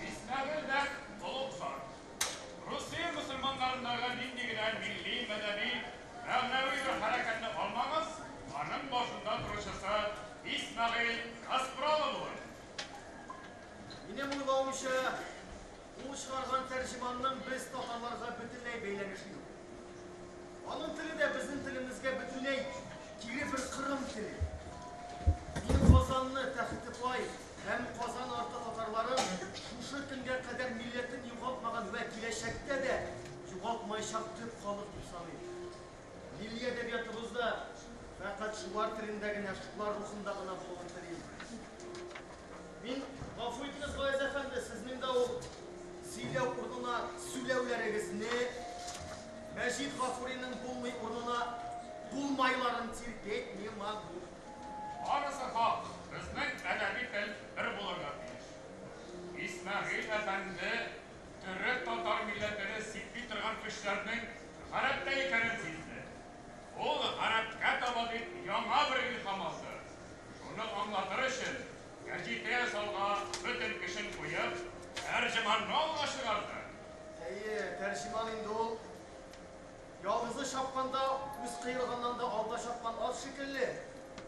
Исмәгыйль бәк олуг зат. Русия мөселманнарындагы нинди генә милли, мәдәни, мәгънәви бер хәрәкәтне алмагыз, аның башында торучысы Исмәгыйль Гаспралы булыр. Минем уйлавымча, ул чыгарган Тәрҗеманның без татарларга бөтенләй бәйләнеше юк. Аның теле дә безнең телемезгә бөтенләй кире бер кырым теле. Мин Казанны, Тәхетепай һәм Казан арты татарларын шушы көнгә кадәр милләтен югалтмаган вә киләчәктә дә югалтмаячак төп халык дип саныйм. Милли әдәбиятыбыз да фәкать шулар телендә генә, шулар рухында гына булуын телим. Мин, гафу итегез, Гаяз әфәнде, сезнең дә ул сөйләү урынына сүләүләрегезне, Мәҗит Гафуриның булмый урынына булмайларын терпеть не могу. Барысы хак, безнең әдәби тел бер булырга тиеш. Исмәгыйль әфәнде төрек-татар милләтене сипли торган көчләрнең гарәптә икәнен сизде. Ул гарәпкә таба дип яңа бер илһам алды. Шуны аңлатыр өчен гәҗитә ясауга бөтен көчен куеп, Тәрҗеманны алга чыгарды. Әйе, Тәрҗеман инде ул ялгызы чапканда үз кыйрыгыннан да алда чапкан ат шикелле,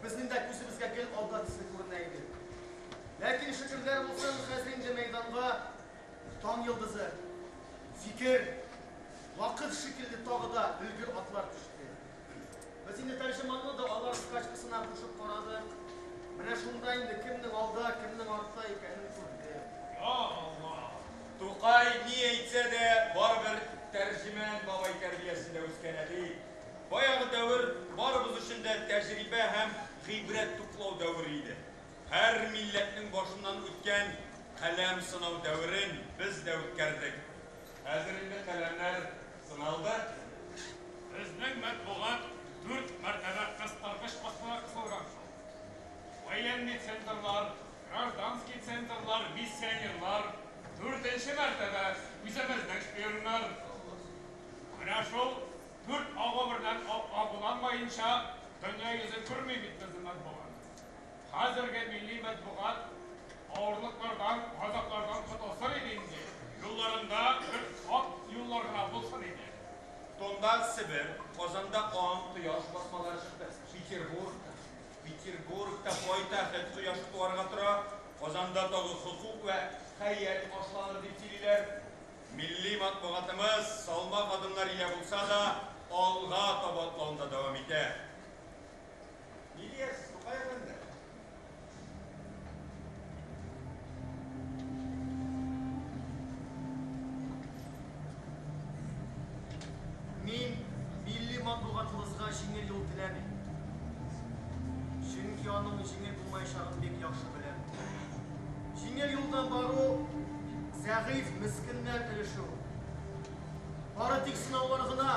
безнең дә күзебезгә гел алда төсле күренә иде. Ләкин шөкерләр булсын, хәзер инде мәйданга Таң йолдызы, Фикер, Вакыт шикелле тагы да өлгер атлар төште. Без инде Тәрҗеманны да алар скачкасына кушып карадык. Менә шунда инде кемнең алда, кемнең артта икәнен күрдек. Я Алла! Тукай ни әйтсә дә, барыбер Тәрҗемән бабай тәрбиясендә үскән әдип. Баягы дәвер барыбыз өчен дә тәҗрибә һәм гыйбрәт туплау дәвере иде. Һәр милләтнең башыннан үткән каләм сынау дәверен без дә үткәрдек. Хәзер инде каләмнәр сыналды. Безнең матбугат дүрт мәртәбә кыстыргыч астына кысылган шул. Военный цензорлар, гражданский цензорлар, миссионерлар, дүртенче мәртәбә үзебезнең шпионнар. Менә шул дүрт агу белән агуланмаенча дөнья йөзе күрми бит безнең матбугат. Хәзерге милли матбугат авырлыклардан, газаплардан котылсын иде инде. Юлларында бер ак юллар гына булсын иде. Тонда Себер, Казанда Аң, Кояш басмалары чыкты. Петербургта, Петербургта пайтәхет кояшы туарга тора. Казанда тагы Хокук вә Хәят башланыр дип сөйлиләр. Милли матбугатымыз салмак адымнар илә булса да, алга таба атлавында дәвам итә. Ни диярсез, Тукай әфәнде? Мин милли матбугатыбызга җиңел юл теләмим. Чөнки аның җиңел булмаячагын бик яхшы беләм. Җиңел юлдан бару, зәгыйфь, мескеннәр өлеше ул. Бары тик сынаулар гына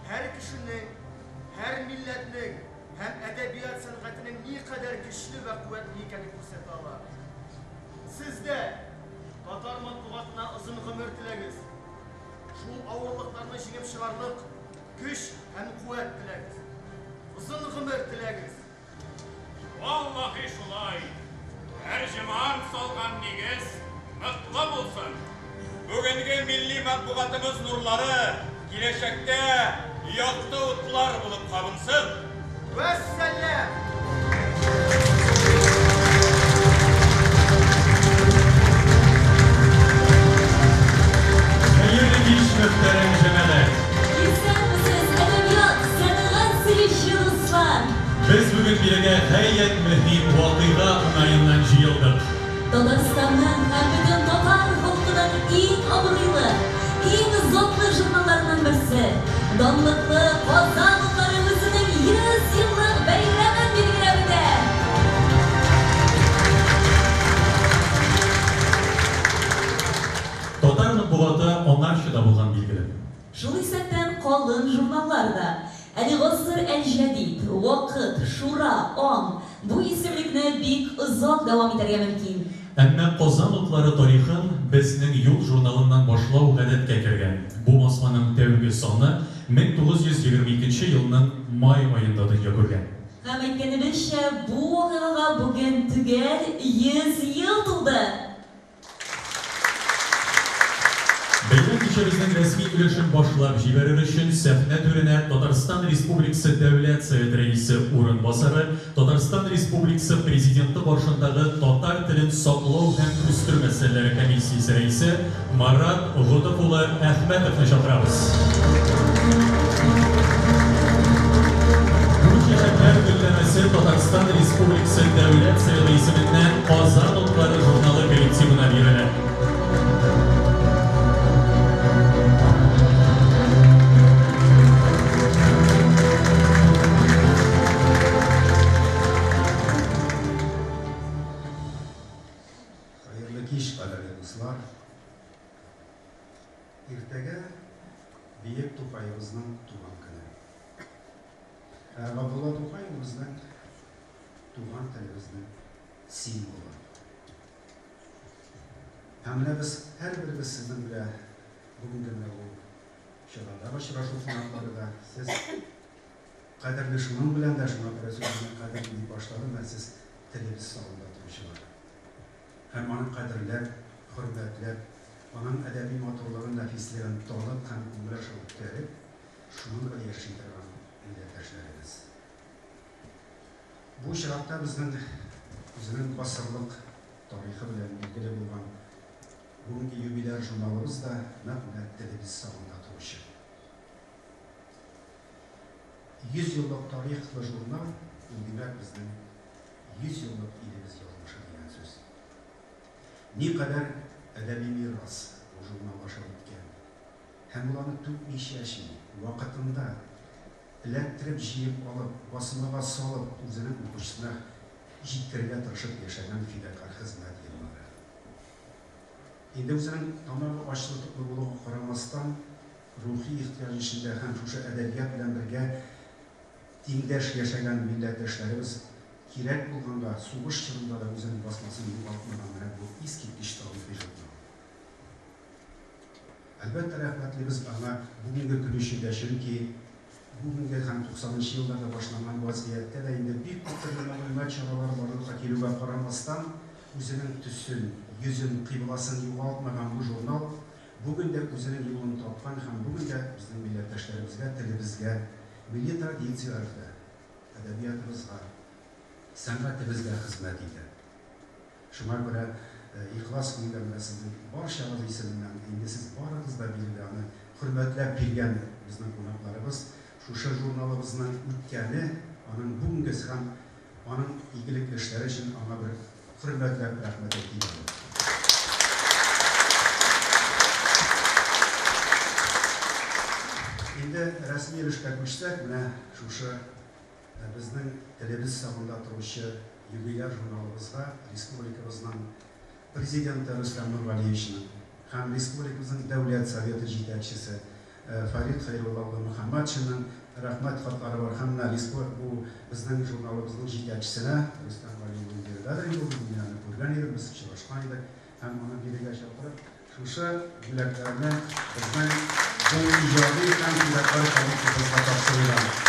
һәр кешенең, һәр милләтнең һәм әдәбият сәнгатенең никадәр көчле вә куәтле икәнен күрсәтә ала. Сез дә татар матбугатына озын гомер теләгез. Шул авырлыкларны җиңеп чыгарлык көч һәм куәт теләгез. Озын гомер теләгез. Валлаһи шулай! Тәрҗеман салган нигез ныклы булсын! Бүгенге милли матбугатыбыз нурлары киләчәктә якты утлар булып кабынсын! Вәссәлам! Хәерле кич, мөхтәрәм җәмәгать! Исәнмесез, әдәбият, сәнгать сөюче дуслар! Без бүген бирегә гаять мөһим вакыйга уңаеннан җыелдык. Татарстанның һәм бөтен татар халкының иң абруйлы, иң затлы журналларының берсе, данлыклы Казан утлары үзенең 100 еллык бәйрәмен билгеләп үтә! Татар матбугаты аңарчы да булган, билгеле. Шул исәптән калын журналлар да. Әле Гасыр әл-Җәдид, Вакыт, Шура, Аң, бу исемлекне бик озак дәвам итәргә мөмкин. Әмма Казан утлары тарихын Безнең юл журналыннан башлау гадәткә кергән. Бу басманың тәүге саны 1922 нче елның май аенда дөнья күргән. Һәм, әйткәнебезчә, бу вакыйгага бүген төгәл 100 ел тулды! Бәйрәм кичәбезнең рәсми өлешен башлап җибәрер өчен сәхнә түренә Татарстан Республикасы Дәүләт Советы Рәисе урынбасары, Татарстан Республикасы Президенты каршындагы татар телен саклау һәм үстерү мәсьәләләре комиссиясе рәисе Марат Готыф улы Әхмәтовны чакырабыз. Бу чәчәкләр гөлләмәсе Татарстан Республикасы Дәүләт Советы исеменнән Казан утлары журналы коллективына бирелә. Хәерле кич, кадерле дуслар! Иртәгә бөек Тукаебызның туган көне. Ә Габдулла Тукай ул безнең туган телебезнең символы. Һәм менә без һәрберебез сезнең белән бүгенге менә бу чарадагы очрашу кунаклары да, сез кадерле шуның белән дә, шуңа күрә сүземне кадерле дип башладым, ә сез телебез сагында торучылар. Һәм аны кадерләп, хөрмәтләп, аның әдәби матурлыгын, нәфислеген танып һәм күңел аша үткәреп, шуның белән яши торган милләттәшләребез. Бу очракта безнең үзенең гасырлык тарихы белән билгеле булган бүгенге юбиляр журналыбыз да нәкъ менә телебез сагында торучы. 100 еллык тарихлы журнал, ул димәк безнең 100 еллык илебез язмышы дигән сүз. Никадәр әдәби мирас бу журнал аша үткән. Һәм ул аны түкми-чәчми, вакытында эләктереп җыеп алып, басмага салып, үзенең укучысына җиткерергә тырышып яшәгән фидакарь хезмәт еллары. Инде үзенең тамагы ачлы-туклы булуга карамастан, рухи ихтыяҗ эчендә һәм шушы әдәбият белән бергә тиңдәш яшәгән милләттәшләребез кирәк булганга сугыш чорында да үзенең басмасын югалтмаган менә бу искиткеч тарихи журнал. Әлбәттә, рәхмәтлебез аңа бүгенге көн өчен дә, чөнки бүгенге һәм туксанынчы елларда башланган вазгыятьтә дә инде бик күп төрле мәгълүмат чаралары барлыкка килүгә карамастан, үзенең төсен, йөзен, кыйбласын югалтмаган бу журнал бүген дә үзенең юлын тапкан һәм бүген дә безнең милләттәшләребезгә, телебезгә, милли традицияләргә, әдәбиятыбызга, сәнгатебезгә хезмәт итә. Шуңа күрә ихлас күңелдән менә сезнең барчагыз исеменнән, инде сез барыгыз да биредә аны хөрмәтләп килгән безнең кунакларыбыз, шушы журналыбызның үткәне, аның бүгенгесе һәм аның игелекле эшләре өчен аңа бер хөрмәтләп рәхмәт әйтик әле. Инде рәсми өлешкә күчсәк, менә шушы безнең телебез сагында торучы юбиляр журналыбызга республикабызның Президенты Рөстәм Нургалиевичның һәм республикабызның Дәүләт Советы җитәкчесе Фәрит Хәйрулла улы Мөхәммәтшинның Рәхмәт хатлары бар һәм менә респу бу безнең журналыбызның җитәкчесенә Рөстәм Гали улы биредәдер инде ул, мин аны күргән идем, без очрашкан идек һәм аны бирегә чакырып, шушы бүләкләрне безнең бу иҗади һәм фидакарь коллективыбызга тапшырыйк.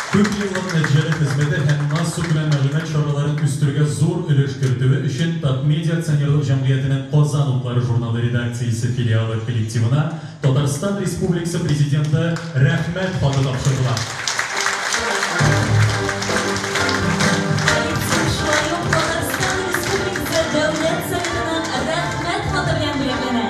Күп еллык нәтиҗәле хезмәте һәм массакүләм мәгълүмат чараларын үстерүгә зур өлеш кертүе өчен Татмедиа акционерлык җәмгыятенең Казан утлары журналы редакциясе филиалы коллективына Татарстан Республикасы Президенты Рәхмәт хаты тапшырыла. Коллектив шулай ук Татарстан Республикасы Дәүләт Советының Рәхмәт хаты белән бүләкләнә.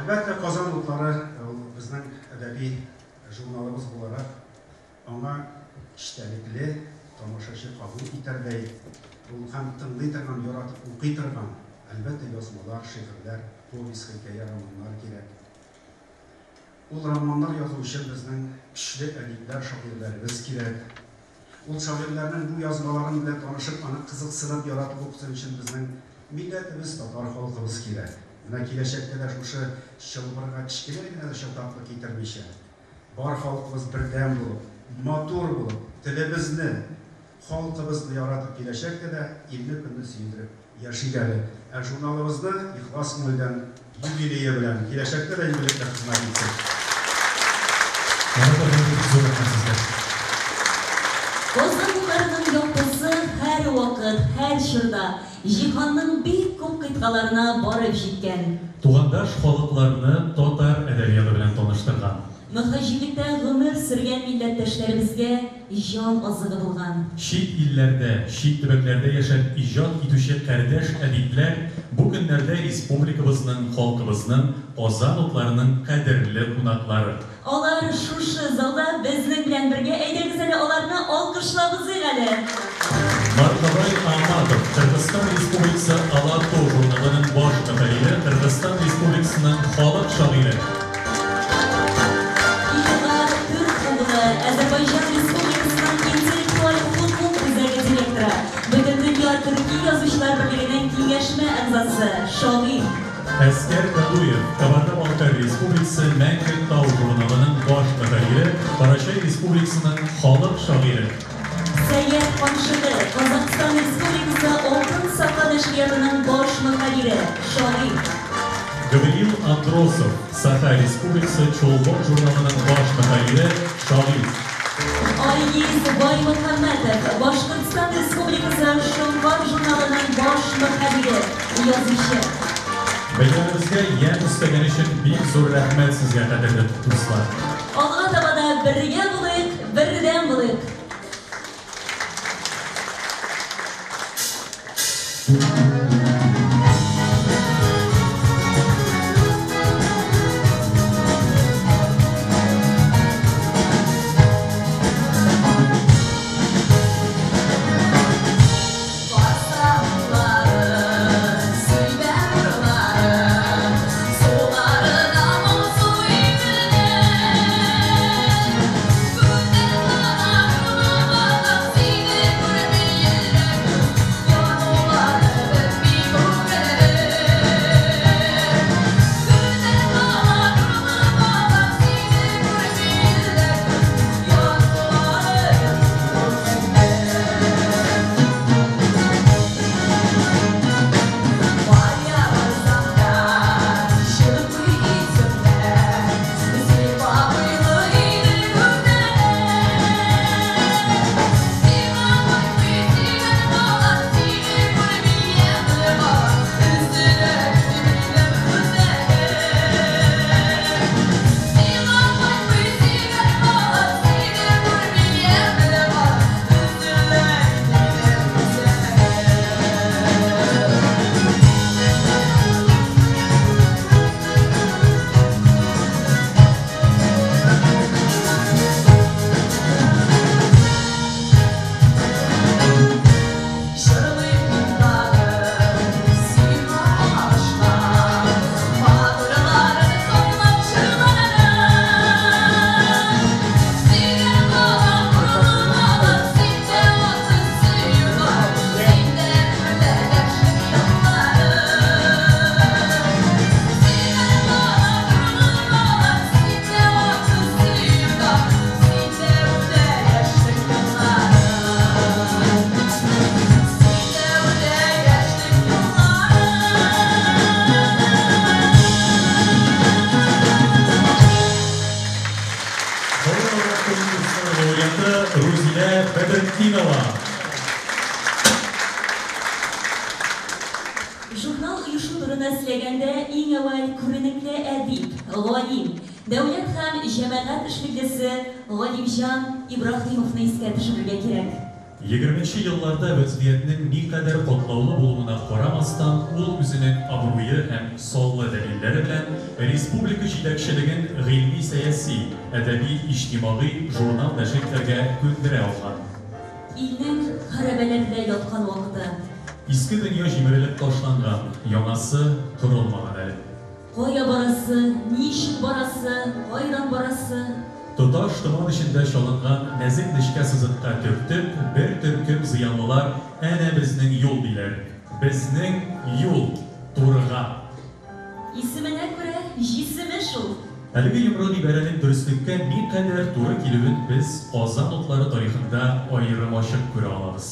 Әлбәттә, Казан утлары ул безнең әдәби Журналыбыз буларак, аңа эчтәлекле, тамашачы кабул итәрдәй, ул һәм тыңлый торган, яратып укый торган, әлбәттә, язмалар, шигырьләр, повесть, хикәя, романнар кирәк. Ул романнар язу өчен безнең көчле әдипләр, шагыйрьләребез кирәк. Ул шагыйрьләрнең бу язмаларын белән танышып, аны кызыксынып, яратып укысын өчен безнең милләтебез, татар халкыбыз кирәк. Менә киләчәктә дә шушы чылбырга кечкенә генә дә чатаклык китермичә, бар халкыбыз бердәм булып, матур булып, телебезне, халкыбызны яратып киләчәктә дә илне-көнне сөендереп яшик әле. Ә журналыбызны ихлас күңелдән юбилее белән киләчәктә дә игелекле хезмәт итсен. Марат әфәнде, бик зур рәхмәт сезгә. Казан утларының яктысы һәрвакыт, һәр чорда җиһанның бик күп кыйтгаларына барып җиткән. Тугандаш халыкларны татар әдәбияты белән таныштырган. Мөһаҗирлектә гомер сөргән милләттәшләребезгә җан азыгы булган. Чит илләрдә, чит төбәкләрдә яшәп иҗат итүче кардәш әдипләр бу көннәрдә республикабызның, халкыбызның Казан утларының кадерле кунаклары. Алар шушы залда безнең белән бергә, әйдәгез әле аларны алкышлап узыйк әле. Маркабай Аматов, Кыргызстан Республикасы Ала-Тоо журналының баш мөхәррире, Кыргызстан Республикасының халык шагыйре. Илгар Түрк углы, Әзербайҗан Республикасының интеллектуаль хокук үзәге директоры, Бөтендөнья төрки язучылар берлегенең киңәшмә әгъзасы, шагыйрь. Әскәр Кадуев, Кабарда-Балкар Республикасы Мәңге тау журналының баш мөхәррире, Карачай Республикасының халык шагыйре. Сәйяр Камшыгы, Казахстан Республикасы Алтын сака нәшриятының баш мөхәррире, шагыйрь. Гавриил Андросов, Саха Республикасы Чолбон журналының баш мөхәррире, шагыйрь. Айгиз Баймөхәммәтов, Башкортстан Республикасы Шоңкар журналының баш мөхәррире, язучы. Бәйрәмебезгә ямь өстәгән өчен бик зур рәхмәт сезгә, кадерле дуслар. Алга таба да бергә булыйк, бердәм булыйк. Халыкара конкурслар лауреаты Рузилә Бәдретдинова. Журнал оешу турында сөйләгәндә иң әүвәл күренекле әдип, галим, дәүләт һәм җәмәгать эшлеклесе Галимҗан Ибраһимовны искә төшерергә кирәк. 20 елларда вәзгыятьнең никадәр катлаулы булуына карамастан, ул үзенең абруе һәм саллы дәлилләре белән республика җитәкчелеген гыйльми-сәяси, әдәби-иҗтимагый журнал нәшир итәргә күндерә алган. Илнең хәрабәләрдә яткан вакыты. Иске дөнья җимерелеп ташланган, яңасы корылмаган әле. Кая барасы, ничек барасы, кайдан барасы? Тоташ томан эчендә чалынган нәзек нечкә сызыкка төртеп, бер төркем зыянлылар әнә безнең юл диләр. Безнең юл, турыга. Исеменә күрә җисеме шул. Әлеге йомры гыйбарәнең дөреслеккә никадәр туры килүен без Казан утлары тарихында аерым ачык күрә алабыз.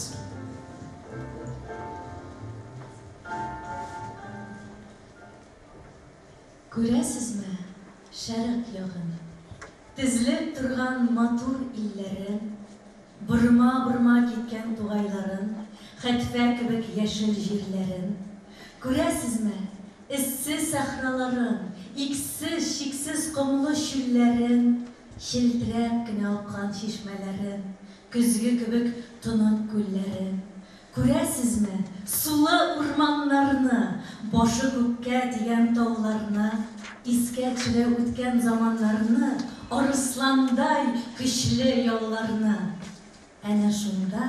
Күрәсезме шәрык ягын, Тезелеп торган матур илләрен, Борма-борма киткән тугайларын, Хәтфә кебек яшел җирләрен? Күрәсезме эссе сәхраларын, Иксез-чиксез комлы чүлләрен, Челтерәп кенә аккан чишмәләрен, Көзге кебек тонык күлләрен? Күрәсезме сулы урманнарны, Башы күккә тигән тауларны, Искә төшерә үткән заманнарны, Арысландай көчле яуларны? Әнә шунда,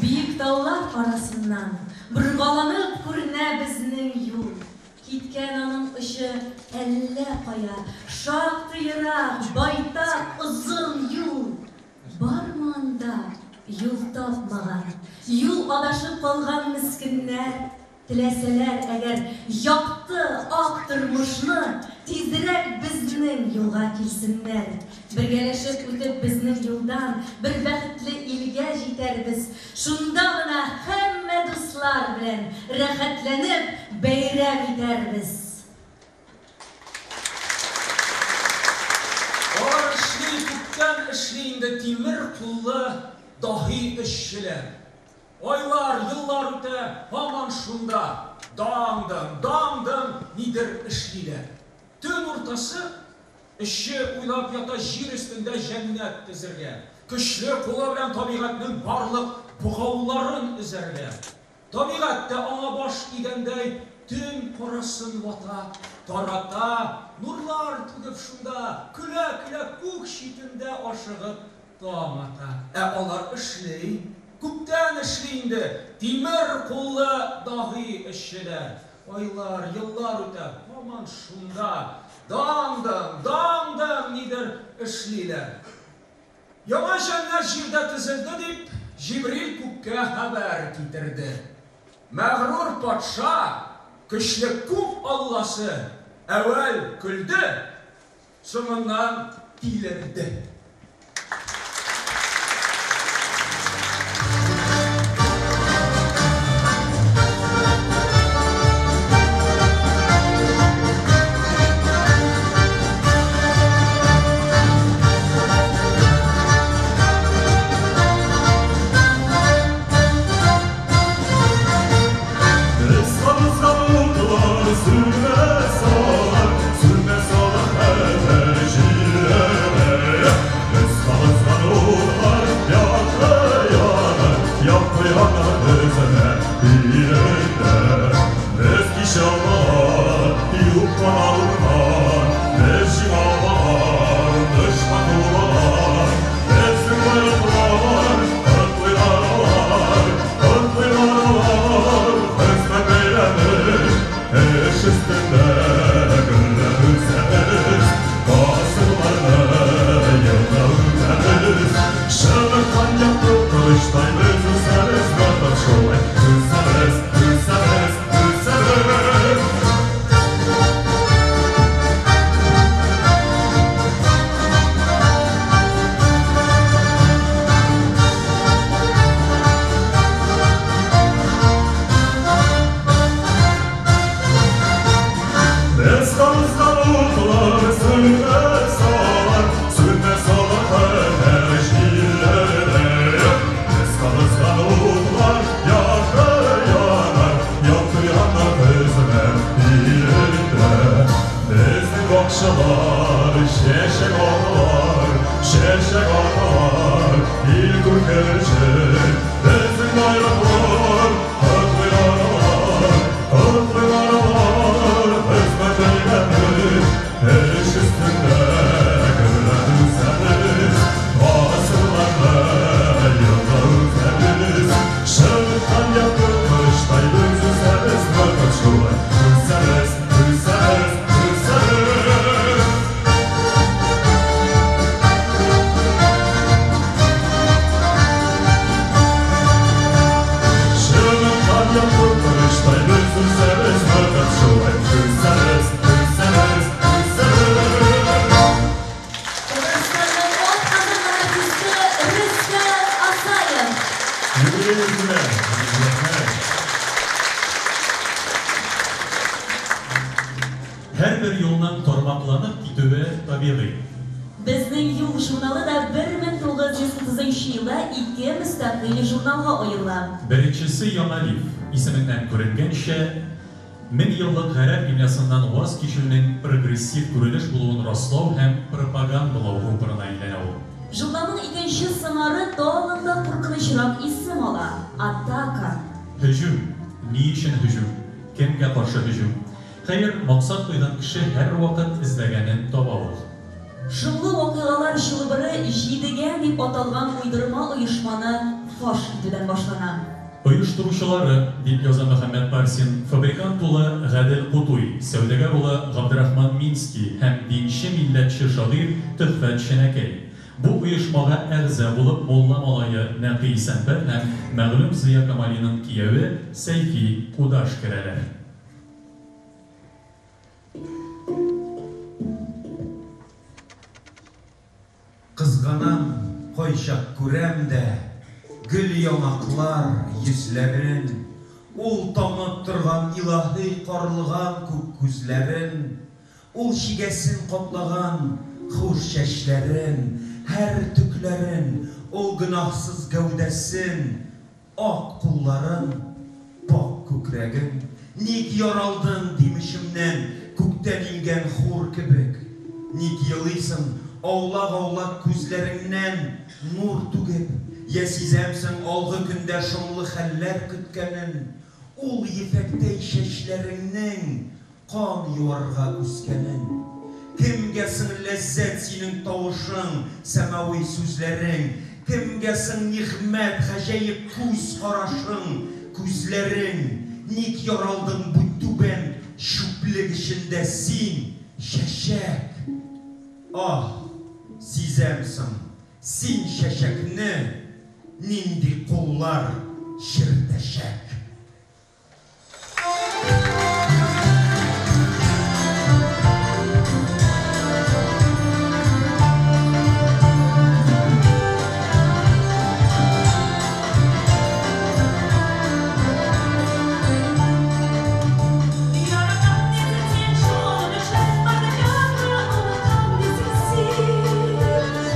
биек таулар арасыннан, Боргаланып күренә безнең юл. Киткән аның очы әллә кая, Шактый ерак, байтак озын юл. Бармы анда юл тапмаган, юл адашып калган мескеннәр? Теләсәләр әгәр якты ак тормышны, Тизрәк безнең юлга килсеннәр. Бергәләшеп үтеп безнең юлдан, Бер бәхетле илгә җитәрбез. Шунда гына һәммә дуслар белән Рәхәтләнеп бәйрәм итәрбез. Алар эшли, күптән эшли инде тимер куллы даһи эшчеләр. Айлар, еллар үтә, һаман шунда, даң-дың, даң-дың нидер эшлиләр. Төн уртасы, эшче уйлап ята җир өстендә җәннәт төзергә, көчле кулы белән табигатьнең барлык богауларын өзәргә. Табигать тә аңа баш игәндәй төн карасын вата, тарата, нурлар түгеп шунда, көлә-көлә күк читендә ашыгып таң ата. Ә алар эшли, күптән эшли инде, тимер куллы даһи эшчеләр. Айлар, еллар үтә, һаман шунда, даң-дың, даң-дың нидер эшлиләр. Яңа җәннәт җирдә төзелде дип, Җибрил күккә хәбәр китерде. Мәгърур патша, көчле күк алласы, әүвәл көлде, соңыннан тилерде. Кояштай без үсәбез, ныгып шулай үсәбез, үсәбез, үсәбез. Татарстанның атказанган артисты Рөстәм Асаев. Юбилеегез белән! Рәхмәт! Һәрбер юлның тармакланып китүе табигый. Безнең юл журналы да 1930 елда ике мөстәкыйль журналга аерыла. Беренчесе Яңалиф, исеменнән күренгәнчә, 1000 еллык гарәп имлясыннан ваз кичүнең прогрессив күренеш булуын раслау һәм пропагандалау рупорына әйләнә ул. Журналның икенче сыңары тагын да куркынычрак исем ала – «Атака». Һөҗүм. Ни өчен һөҗүм? Кемгә каршы һөҗүм? Хәер, максат куйган кеше һәрвакыт эзләгәнен таба ул. Шомлы вакыйгалар чылбыры «Җидегән» дип аталган уйдырма оешманы фаш итүдән башлана. Оештыручылары, дип яза Мөхәммәт Парсин, фабрикант улы Гадел Кутуй, сәүдәгәр улы Габдрахман Минский һәм динче-милләтче шагыйрь Төхфәт Ченәкәй. Бу оешмага әгъза булып мулла малае Нәкый Исәнбәт һәм мәгълүм Зыя Камалиның кияве Сәйфи Кудаш керәләр. Кызганам, кайчак күрәм дә гөл яңаклар йөзләрен, ул тамып торган илаһи карлыган күк күзләрен, ул чигәсен каплаган хуш чәчләрен, һәр төкләрен, ул гөнаһсыз гәүдәсен, ак кулларын, пакь күкрәген. Ник яралдың, дим эчемнән, күктән иңгән хур кебек? Ник елыйсың, аулак-аулак күзләреңнән нур түгеп? Йә сизәмсең алгы көндә шомлы хәлләр көткәнен, ул ефәктәй чәчләреңнең кан юарга үскәнен? Кемгә соң ләззәт синең тавышың, сәмави сүзләрең? Кемгә соң нигъмәт, гаҗәеп күз карашың, күзләрең? Ник яралдың бу түбән чүплек эчендә син, чәчәк? Аһ, сизәмсең, син чәчәкне нинди куллар черетәчәк? Яратам дисең син шуның өчен бар дөньяны онытам дисең син.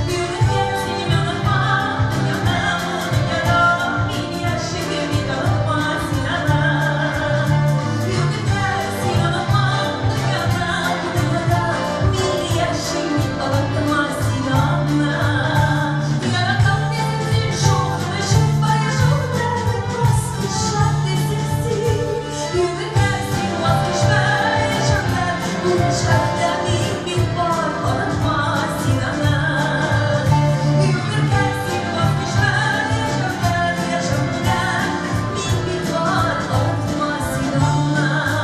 Йөрәгем син онытма, дөньяны бу дөньяда мин яшим бит, онытма син аны. Йөрәгем син онытма, дөньяны бу дөньяда мин яшим бит, онытма син аны. Яратам дисең син шуның өчен бар яшәүдән ваз дисең син. Йөрәгем син ваз яшәүдән, бу яшәүдә мин бит бар, онытма син аны. Йөрәгем син ваз яшәүдән, яшәүдән мин бит бар, онытма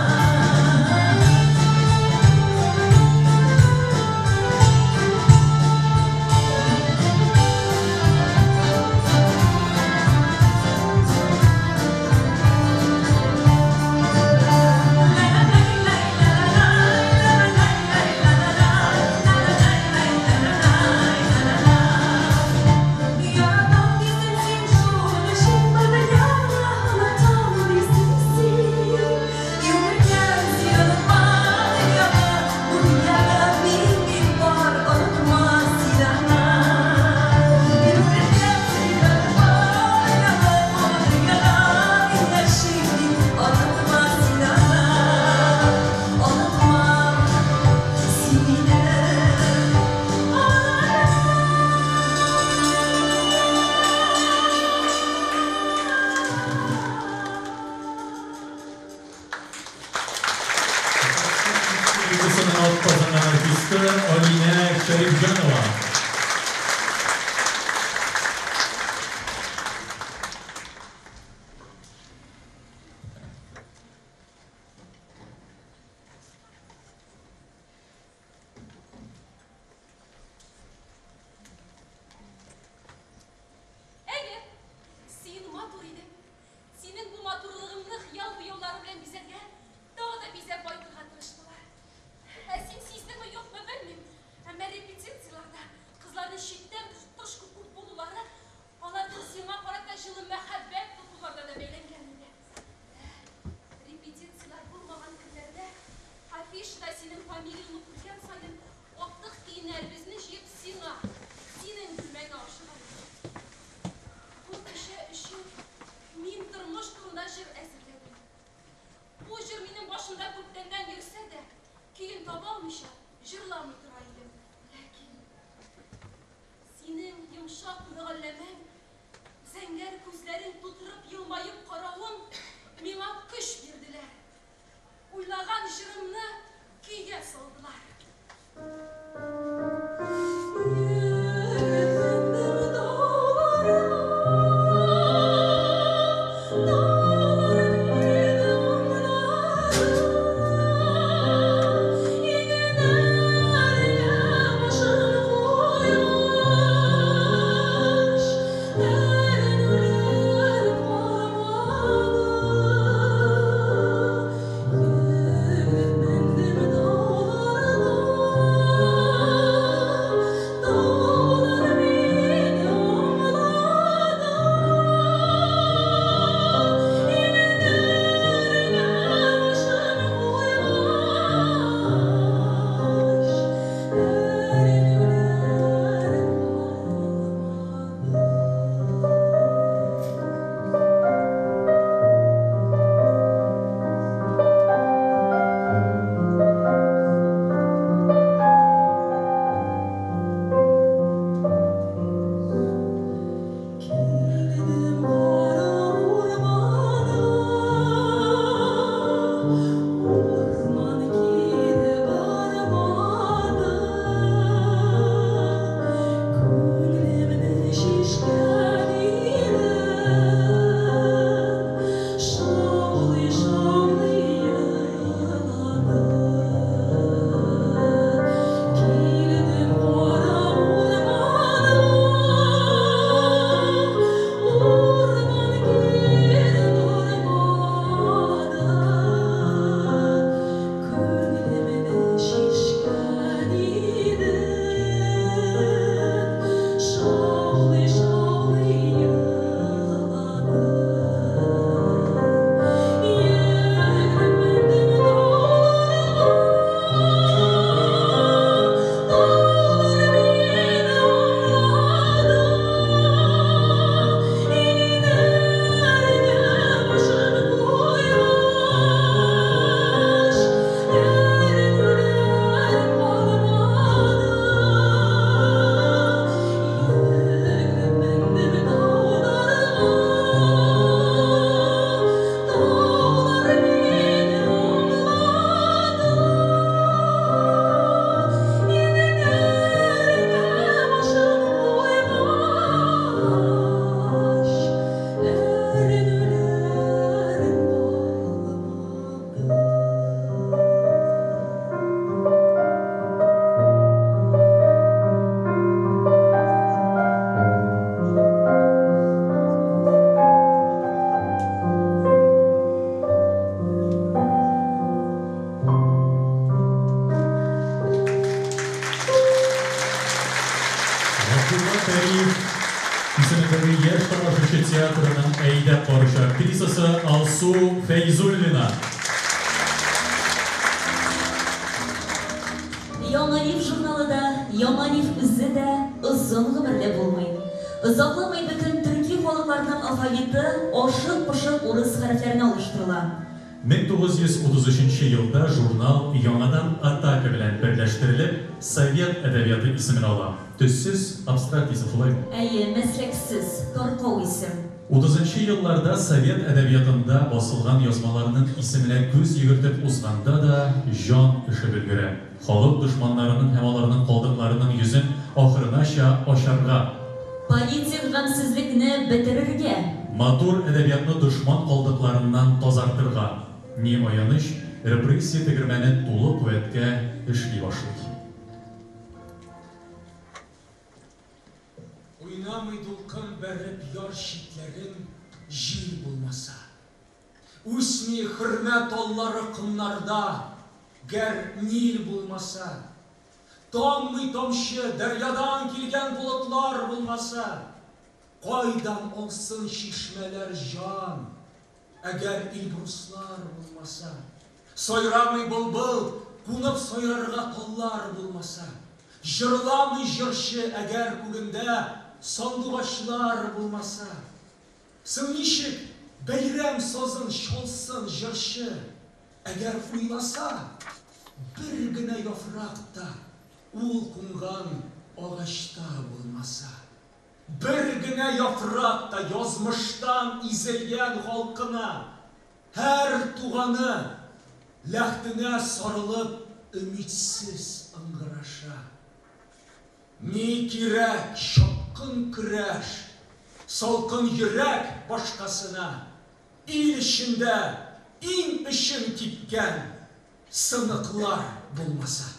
син аны. Яратам дисең син шуның өчен бар дөньяны онытам дисең син. Йөрәгем син онытма дөньяны, бу дөньяда мин бит бар, онытма син аны. Йөрәгем син онытма дөньяны, бу дөньяда мин яшим бит, онытма син аны. Онытма син мине. Республикасының атказанган артисты Алинә Шәрифҗанова. Әйе, син матур идең. Синең бу матурлыгыңны хыял буяулары белән Көен таба алмыйча, җырламый тора идем. Ләкин синең йомшак мөгалләмәң, зәңгәр күзләрең тутырып елмаеп каравың миңа көч бирделәр. Уйлаган җырымны көйгә салдылар. Габдулла Кариев исемендәге яшь тамашачы театрының әйдәп баручы актрисасы Алсу Фәйзуллина. Яңалиф журналы да, Яңалиф үзе дә озын гомерле булмый. Озакламый бөтен төрки халыкларның алфавиты ашык-пошык урыс хәрефләренә алыштырыла. 1933 елда журнал яңадан Атака белән берләштерелеп, Совет әдәбияты исемен ала. Төссез, абстракт исем, шулаймы? Әйе, мәсләксез, таркау исем. Утызынчы елларда совет әдәбиятында басылган язмаларның исеменә күз йөгертеп узганда да җан өшеп өлгерә. Халык дошманнарының һәм аларның калдыкларының йөзен ахырынача ачарга. Политик гамьсезлекне бетерергә. Матур әдәбиятны дошман калдыкларыннан тазартырга. Ни аяныч, репрессия тегермәне тулы куәткә эшли башлый. Уйнамый дулкын бәреп яр читләрен җил булмаса. Үсми хөрмә таллары комнарда, гәр Нил булмаса. Таммый тамчы дәрьядан килгән болытлар булмаса. Кайдан алсын чишмәләр җан, әгәр Эльбруслар булмаса. Сайрамый былбыл, кунып сайрарга таллар булмаса. Җырламый җырчы, әгәр күгендә сандугачлар булмаса. Соң ничек бәйрәм сазын чалсын җырчы, әгәр уйласа, Бер генә яфрак та ул кунган агачта булмаса. Бер генә яфрак та язмыштан изелгән халкына, һәр туганы ләхтенә сарылып өмидсез ыңгыраша. Ни кирәк чапкын көрәш, салкын йөрәк башкасына, ил эчендә иң өчен кипкән сыныклар булмаса.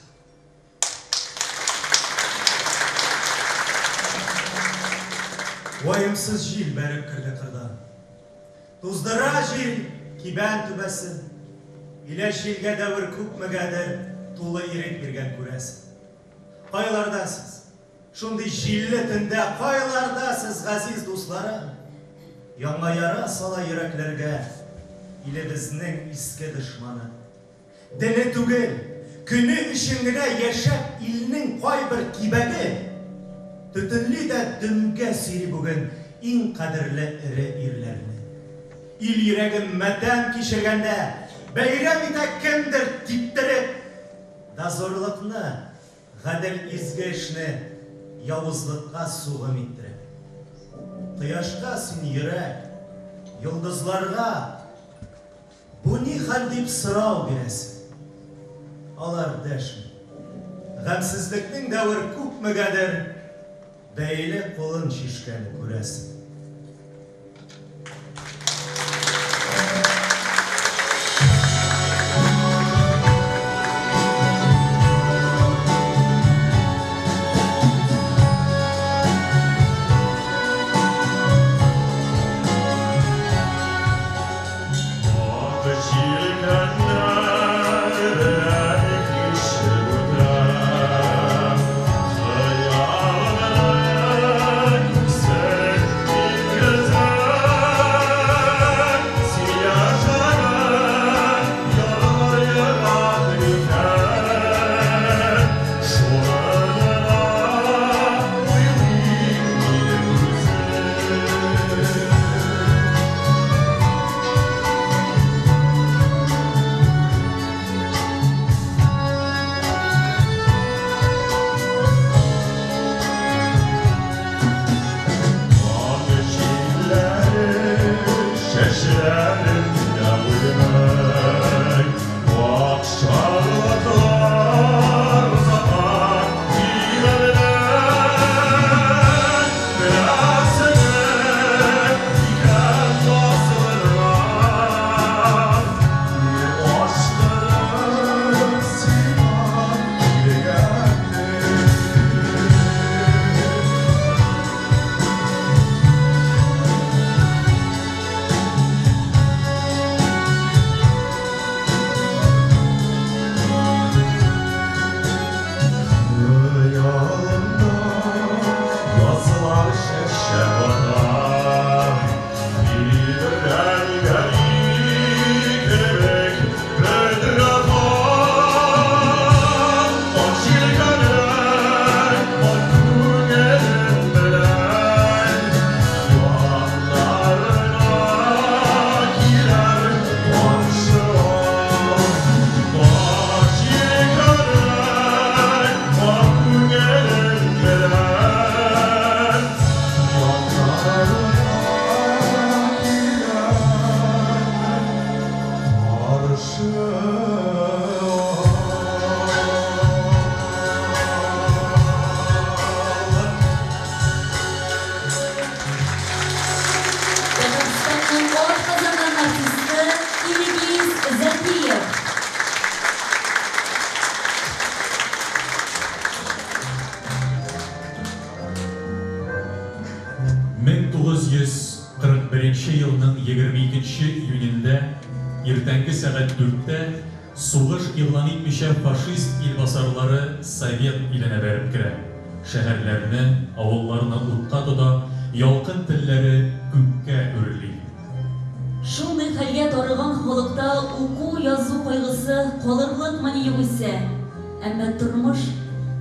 Ваемсыз җил бәреп керде кырдан. Туздыра җил кибән түбәсен. Иләс җилгә дәвер күпмегәдер тулы ирек биргән, күрәсең. Кайларда сез? Шундый җилле төндә кайларда сез, газиз дусларым? Яңа яра сала йөрәкләргә илебезнең иске дошманы. Дене түгел, көне өчен генә яшәп илнең кайбер кибәге төтенли дә дөмгә сөйри бүген иң кадерле эре ирләрне. Ил йөрәге матәм кичергәндә бәйрәм итә кемдер типтереп дозорлыкны, гадел изге эшне явызлыкка сугым иттереп. Кояшка син йөрәк, йолдызларга бу ни хәл дип сорау бирәсең. Алар дәшми. Гамьсезлекнең дәвер күпмегәдер бәйле кулын чишкән, күрәсең. Ак җилкәннәр белән кичеп үтә, Хыялымны күксел диңгездә. Син яшәгән ерак микән? Шуны гына уйлыйм мин үзем. Ак җилләре чәчләремдә уйный, Ак чарлаклар озата илемнән. Беләсеңме икән асылрак, Ни ашкынып сиңа килгәнне. Хыялымда язлар чәчәк ата, Бөдрәлгән кебек бөдрә кар. Ак җилкәннәр, ак күңелем белән Яннарыңа киләм каршы ал. Ак җилкәннәр, ак күңелем белән Яннарыңа киләм каршы ал. Татарстанның атказанган артисты Илгиз Зәкиев. 1941 елның 22 июнендә иртәнге сәгать 4тә сугыш игълан итмичә фашист илбасарлары Совет иленә бәреп керә. Шәһәрләрне, авылларны утка тота, ялкын телләре күккә үрли. Шундый хәлгә тарыган халыкта уку-язу кайгысы калырлыкмыни югыйсә. Әмма тормыш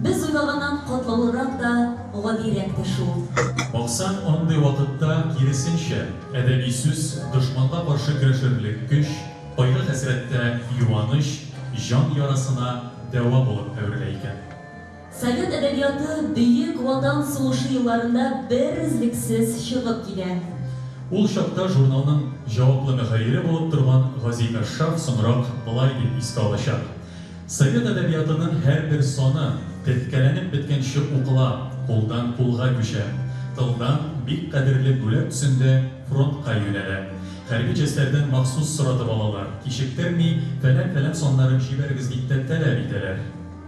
без уйлаганнан катлаулырак та, гадирәк тә шул. Баксаң, андый вакытта, киресенчә, әдәби сүз дошманга каршы көрәшерлек көч, кайгы-хәсрәттә юаныч, җан ярасына дәва булып әверелә икән. Совет әдәбияты Бөек Ватан сугышы елларында берөзлексез чыгып килә. Ул чакта журналның җаваплы мөхәррире булып торган Гази Кашшаф соңрак болай дип искә алачак, Совет әдәбиятының һәрбер саны теткәләнеп беткәнче укыла, кулдан кулга күчә. Тылдан бик кадерле бүләк төсендә фронтка юнәлә. Хәрби частьләрдән махсус соратып алалар, кичектерми, фәлән-фәлән саннарын җибәрегез дип тә таләп итәләр.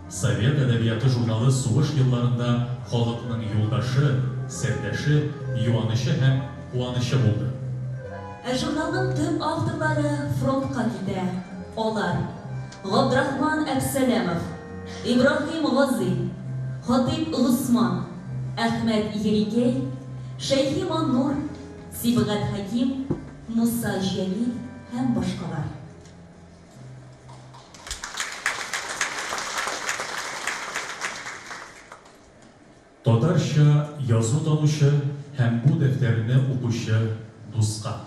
Совет әдәбияты журналы сугыш елларында халыкның юлдашы, сердәше, юанычы һәм куанычы булды. Ә журналның төп авторлары фронтка китә. Алар, Габдрахман Әпсәләмов, Ибраһим Гази, Хатыйп Госман, Әхмәт Ерикәй, Шәйхи Маннур, Сибгат Хәким, Муса Җәлил һәм башкалар. Татарча язу танучы һәм бу дәфтәрне укучы дуска.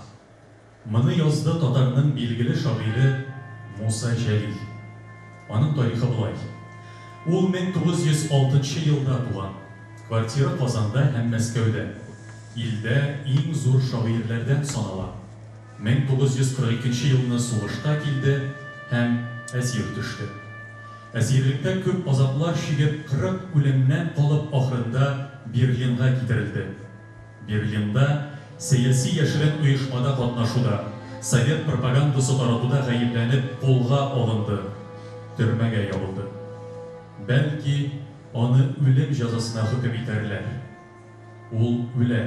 Моны язды татарның билгеле шагыйре Муса Җәлил. Аның тарихы болай. Ул 1906 нчы елда туган. Квартиры Казанда һәм Мәскәүдә. Илдә иң зур шагыйрьләрдән санала. 1942 нче елны сугышка килде һәм әсир төште. Әсирлектә күп азаплар чигеп, 40 үлемнән калып, ахырында Берлинга китерелде. Берлинда сәяси яшерен оешмада катнашуда, совет пропагандасы таратуда гаепләнеп кулга алынды, төрмәгә ябылды. Бәлки, аны үлем җәзасына хөкем итәрләр. Ул үлә.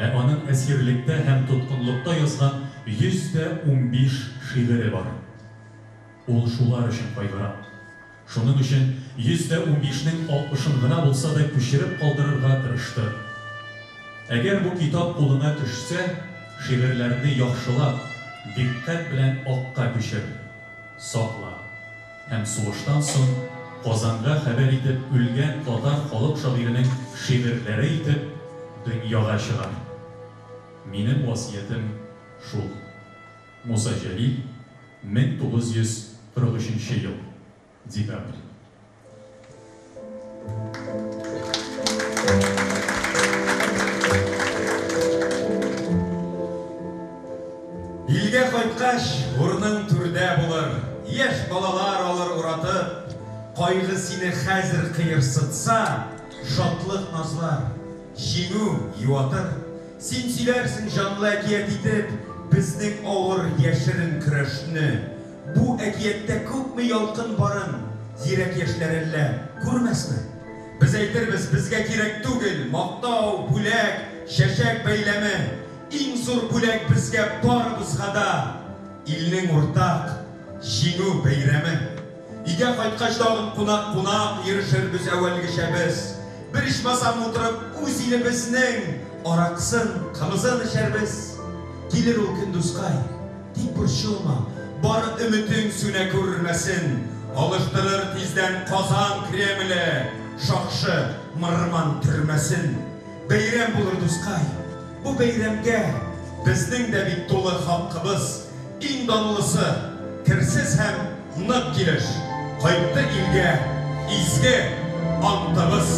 Ә аның әсирлектә һәм тоткынлыкта язган 115 шигыре бар. Ул шулар өчен кайгыра. Шуның өчен 115 нең 60-ын гына булса да күчереп калдырырга тырышты. Әгәр бу китап кулыңа төшсә, шигырьләрне яхшылап, дикъкать белән акка күчер, сакла. Һәм сугыштан соң Казанга хәбәр итеп, үлгән татар халык шагыйренең шигырьләре итеп дөньяга чыгар. Минем васыятем шул. Муса Җәлил, 1943 ел, декабрь. Илгә кайткач, урының түрдә булыр, яшь балалар алыр уратып. Кайгы сине хәзер кыерсытса, шатлык назлар, җиңү юатыр. Син сөйләрсең җанлы әкият итеп, безнең авыр яшерен көрәшне. Бу әкияттә күпме ялкын барын, зирәк яшьләр әллә күрмәсме? Без әйтербез, безгә кирәк түгел мактау, бүләк, чәчәк бәйләме. Иң зур бүләк безгә барыбызга да илнең уртак җиңү бәйрәме. Өйгә кайткач тагын кунак-кунак йөрешербез әүвәлгечә без. Бер ичмасам утырып үз илебезнең аракысын, кымызын эчәрбез. Килер ул көн, дускай, тик борчылма, бары өметең сүнә күрмәсен. Алыштырыр тиздән Казан Кремле шакшы мырман төрмәсен. Бәйрәм булыр, дускай. Бу бәйрәмгә безнең дә бит тулы хакыбыз. Иң данлысы, керсез һәм нык килеш кайтты илгә изге антыбыз.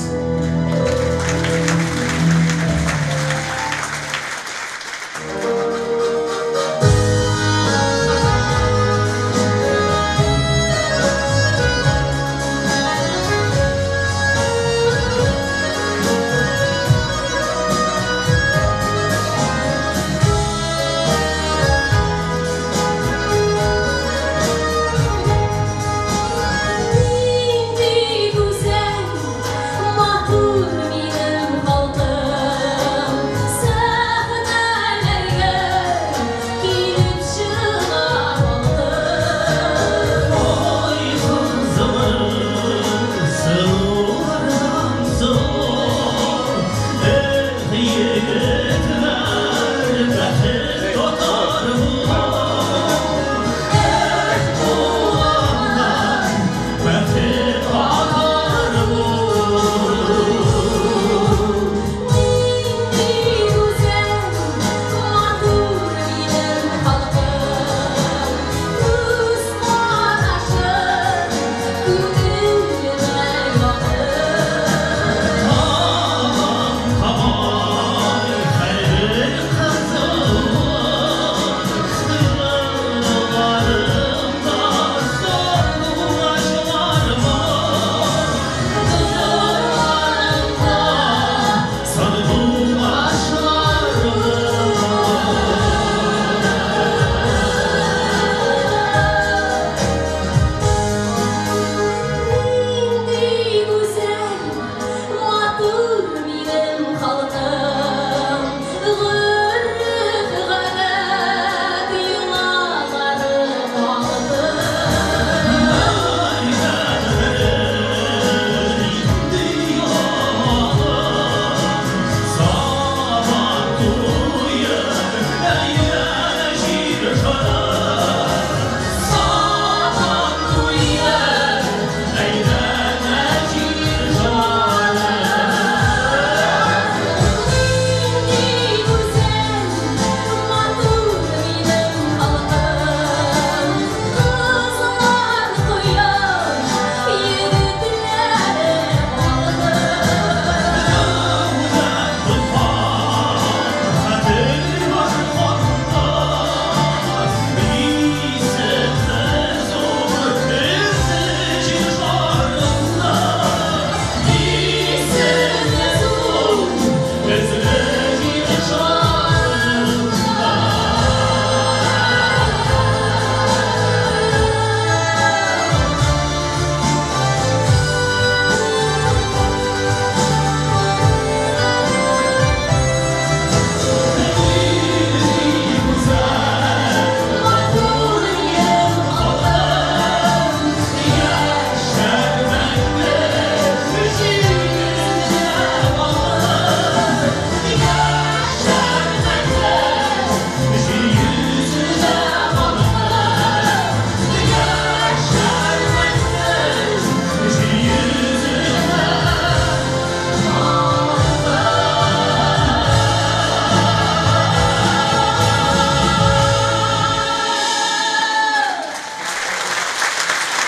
Нинди гүзәл, матур минем халкым.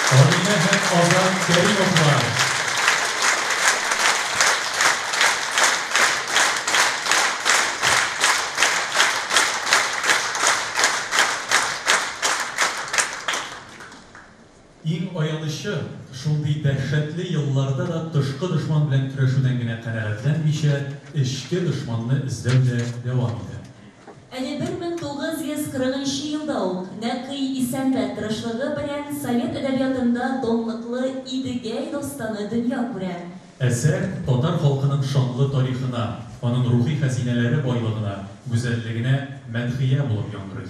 Алинә һәм Азат Кәримовлар. Иң аянычы, шундый дәһшәтле елларда да тышкы дошман белән көрәшүдән генә канәгатьләнмичә, эчке дошманны эзләү дә дәвам итә. Әле 1940 нчы елда ук Нәкый Исәнбәт тырышлыгы белән совет әдәбиятында данлыклы Идегәй дастаны дөнья күрә. Әсәр татар халкының шанлы тарихына, аның рухи хәзинәләре байлыгына, гүзәллегенә мәдхия булып яңгырый.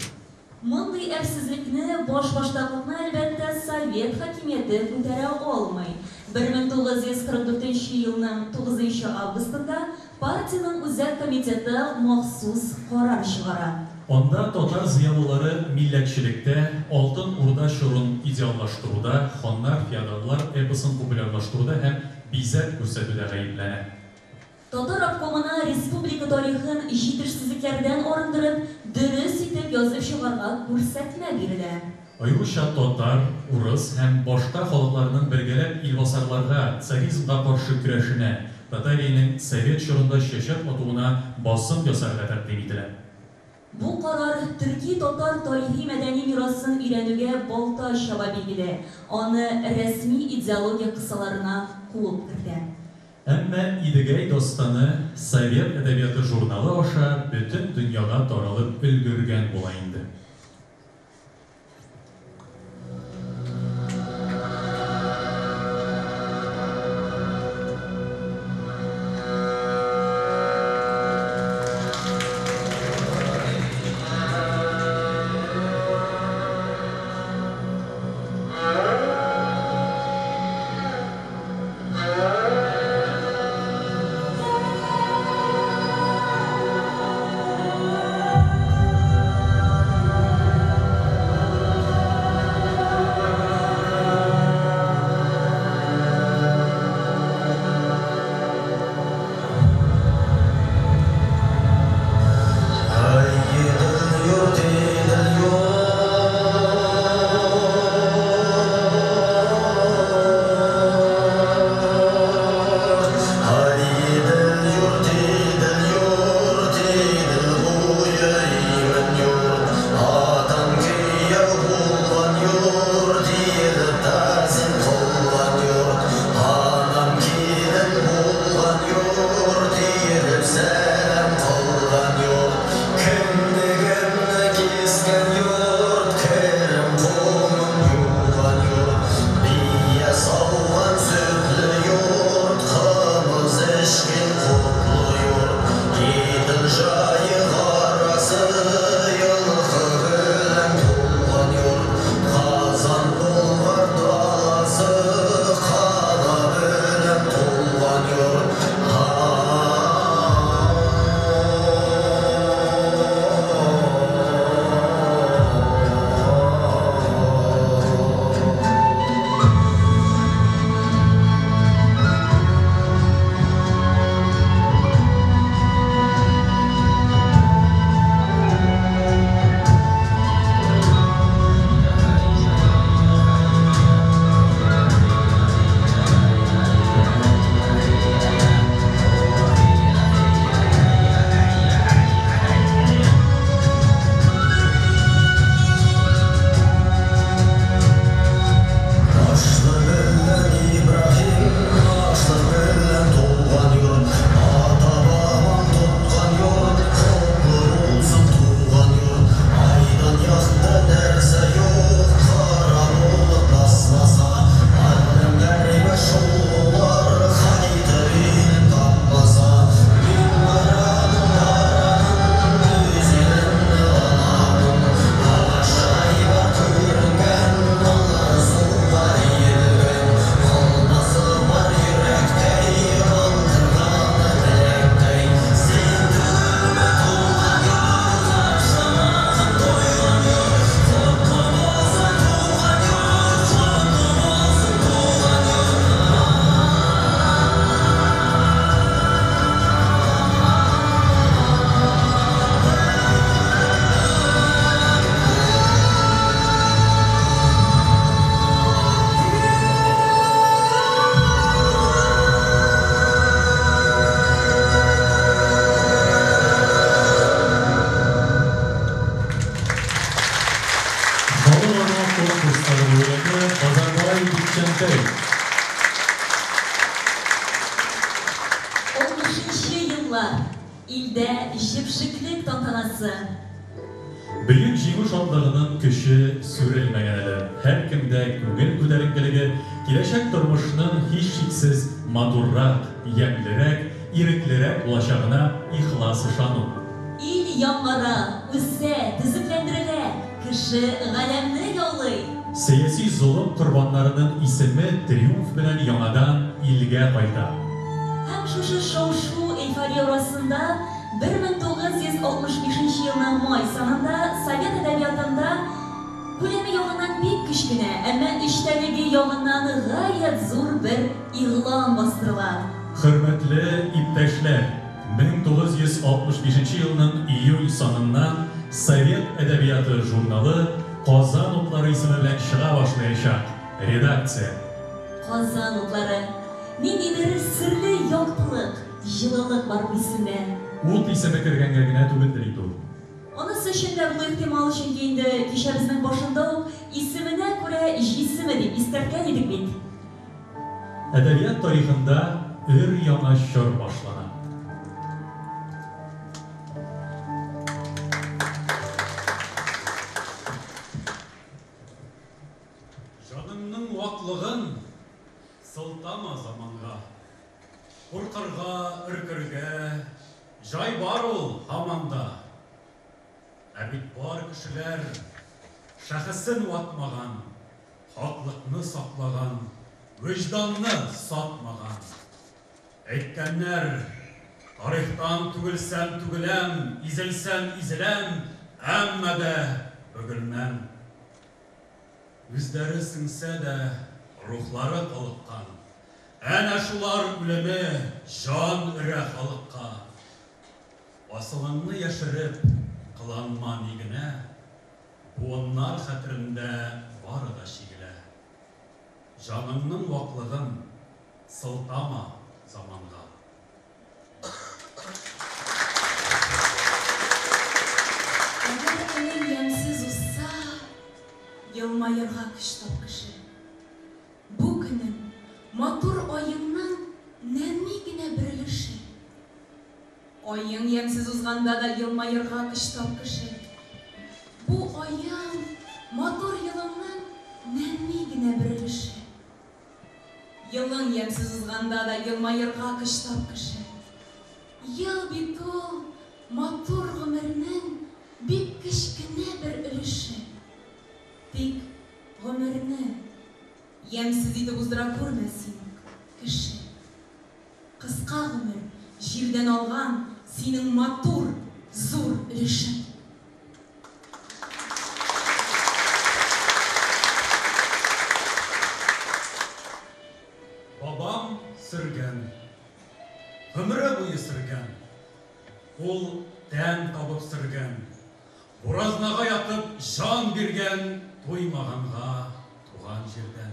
Мондый әрсезлекне, башбаштаклыкны, әлбәттә, совет хакимияте күтәрә алмый. 1944 елның 9 августында партиянең Үзәк Комитеты махсус карар чыгара. Анда татар зыялылары милләтчелектә, Алтын Урда чорын идеаллаштыруда, ханнар-феодаллар эпосын популярлаштыруда һәм бизәк күрсәтүдә гаепләнә. Татар обкомына республика тарихын җитешсезлекләрдән арындырып, дөрес итеп язып чыгарга күрсәтмә бирелә. Аеруча татар, урыс һәм башка халыкларның бергәләп илбасарларга, царизмга каршы көрәшенә, Татариянең совет чорында чәчәк атуына басым ясарга тәкъдим ителә. Бу карар төрки-татар тарихи-мәдәни мирасын өйрәнүгә балта чаба, билгеле, аны рәсми идеология кысаларына куып кертә. Әмма Идегәй дастаны Совет әдәбияты журналы аша бөтен дөньяга таралып өлгергән була инде. Исәнтәев. Алтмышынчы еллар. Илдә җепшеклек тантанасы. Бөек Җиңү шатлыгының көче сүрелмәгән әле. Һәркемдә күңел күтәренкелеге, киләчәк тормышның һичшиксез матуррак, ямьлерәк, иреклерәк булачагына ихлас ышану. Ил яңара, үсә, төзекләндерелә, кеше галәмне яулый. Сәяси золым корбаннарының исеме триумф белән яңадан илгә кайта. Һәм шушы шау-шу, эйфория арасында 1965 нче елның май санында совет әдәбиятында күләме ягыннан бик кечкенә, әмма эчтәлеге ягыннан гаять зур бер игълан бастырыла. Хөрмәтле иптәшләр! 1965 елның июль саныннан Совет әдәбияты журналы Казан утлары исеме белән чыга башлаячак. Редакция. Казан утлары. Ниндидер серле яктылык, җылылык бар бу исемдә. Ут исеме кергәнгә генә түгелдер инде ул. Анысы өчен дә булу ихтимал, чөнки инде кичәбезнең башында ук исеменә күрә җисеме дип искәрткән идек бит. Әдәбият тарихында өр-яңа чор башлана. Җаныңның ваклыгын сылтама заманга. Куркырга, өркергә җай бар ул һаман да. Ә бит бар кешеләр шәхесен ватмаган, хаклыкны саклаган, вөҗданны сатмаган. Әйткәннәр, тарихтан түгелсәм түгеләм, изелсәм изеләм, әмма дә бөгелмәм. Үзләре сеңсә дә, рухлары калыккан. Әнә шулар үлеме җан өрә халыкка. Асылыңны яшереп, кыланма ни генә, буыннар хәтерендә бары да чигелә. Җаныңның ваклыгын сылтама заманга. Әгәр көнең ямьсез узса, елмаерга көч тап, кеше. Бу көнең, матур аеңның нәни генә бер өлеше. Аең ямьсез узганда да елмаерга көч тап, кеше. Бу аең, матур елыңның нәни генә бер өлеше. Елың ямьсез узганда да елмаерга көч тап, кеше. Ел бит ул матур гомернең бик кечкенә бер өлеше. Тик гомерне ямьсез итеп уздыра күрмә син, кеше. Кыска гомер, җирдән алган синең матур, зур өлешең. Бабам сөргән. Гомере буе сөргән. Ул тән табып сөргән. Буразнага ятып җан биргән туймаганга туган җирдән.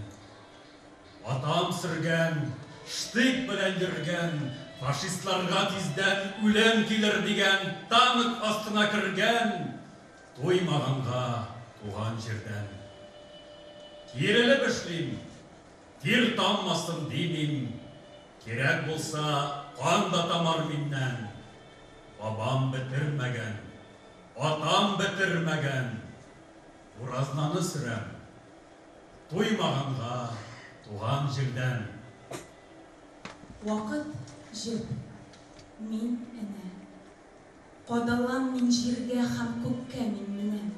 Атам сөргән, штык белән йөргән, фашистларга тиздән үлем килер дигән, танк астына кергән, туймаганга туган җирдән. Киерелеп эшлим, тир таммасын димим, кирәк булса, кан да тамар миннән. Бабам бетермәгән, атам бетермәгән, буразнаны сөрәм. Туймаганга туган җирдән. Вакыт, җеп, мин, энә. Кадалам мин җиргә һәм күккә мин менәм.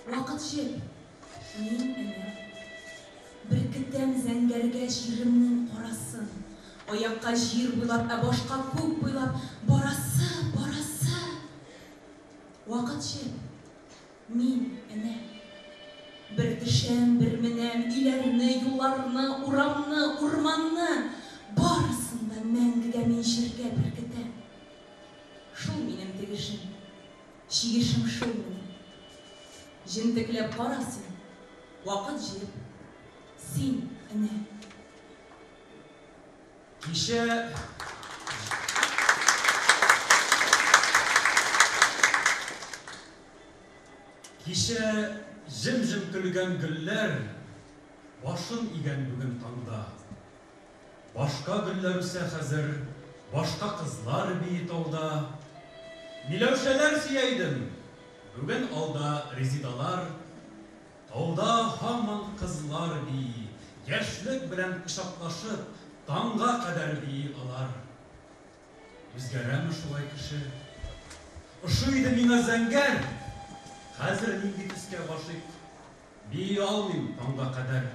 Вакыт, җеп, мин, энә. Беркетәм зәңгәргә җиремнең карасын. Аякка җир буйлап, ә башка күк буйлап барасы, барасы. Вакыт, җеп, Мин, энә. Бер төшәм, бер менәм, өйләрне, юлларны, урамны, урманны, барысын да мәңгегә мин җиргә беркетәм. Шул минем тегешем, чигешем шул менә. Җентекләп кара син, вакыт җеп, син, энә. Кичә Кичә җем-җем көлгән гөлләр башын игән бүген таңда. Башка гөлләр үсә хәзер, башка кызлар бии тауда. Миләүшәләр сөя идем, бүген алда Резидалар. Тауда һаман кызлар бии, яшьлек белән кочаклашып, таңга кадәр бии алар. Үзгәрәме шулай кеше? Ошый иде миңа зәңгәр, хәзер нинди төскә гашыйк? Бии алмыйм таңга кадәр.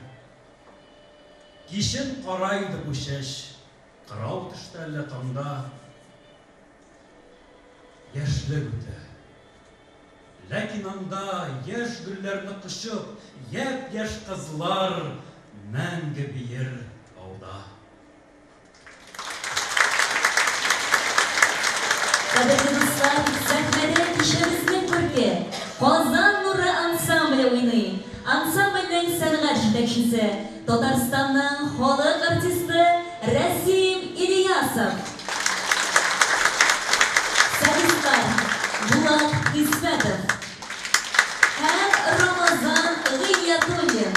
Кичен кара иде бу чәч, кырау төште әллә таңда. Яшьлек үтә. Ләкин анда яшь гөлләрне кочып, япь-яшь кызлар мәңге биер тауда. Кадерле дуслар, сәхнәдә кичәбезнең күрке, Казан нуры ансамбле уйный. Ансамбльнең сәнгать җитәкчесе, Татарстанның халык артисты Рәсим Ильясов. Солистлар Булат Хисмәтов һәм Рамазан Гыйниятуллин.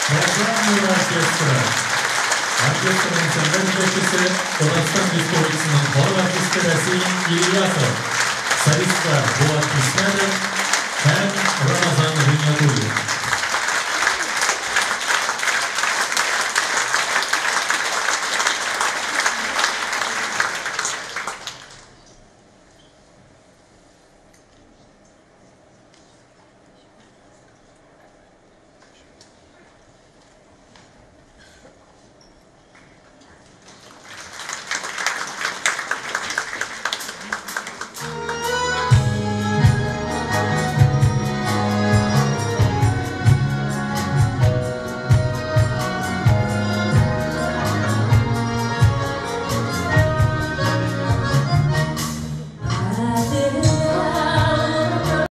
Казан нуры оркестры. Оркестрның сәнгать җитәкчесе Татарстан Республикасының халык артисты Рәсим Ильясов. Солистлар Булат Хисмәтов һәм